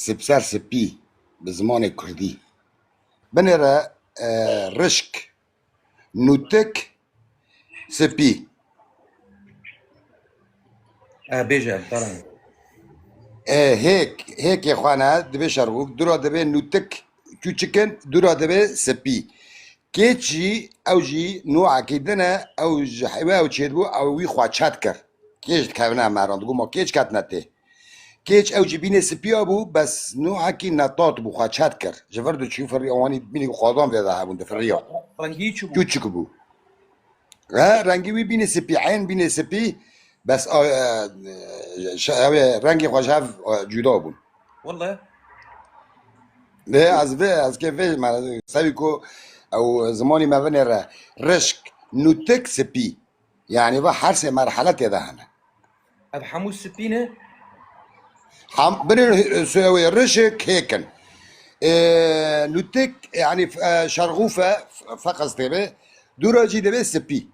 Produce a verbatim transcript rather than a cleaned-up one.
Sipser, sipî bi zimanê kurdî. Binêre, e, rişk, nûtik, sipî. E, bêje, em taran. E, hêk, hêkê xwe ne, dibê şerxûf, dûra dibê nûtik, çûçikin, dûra dibê sipî. Kêç jî, ew jî nûekî din e, ew ji heywe ew çêdibû, ew wî xwe çet kir. Kêç dikevine me ran, digot ma kêç ketine tê. Kêç ew jî bînê sipî ya bû, bes nûekî netat bû, xwe çet kir. Ji vir diçû firî, ewanî bînî xwadan vê de hebûn, difiriya. Rengî çi bû? Çûçik bû. He, rengî wî bînê sipî, eyn bînê sipî, bes a, e, e, şe-, ew ê rengê xwe ji hev, e, cuda bûn. Wele. Lê ez vê, ez kê vê, me, sevî ku ew zimanî me vinêre rişk, nûtik, sipî. Yani va her sê merhele tê de hene. Ev hemû sipî ne? Hem, binê suyewê rişik hêkin. E, nûtik, yani, e, şerxûfe, f-, feqez tê be, dûra jî dibê sipî.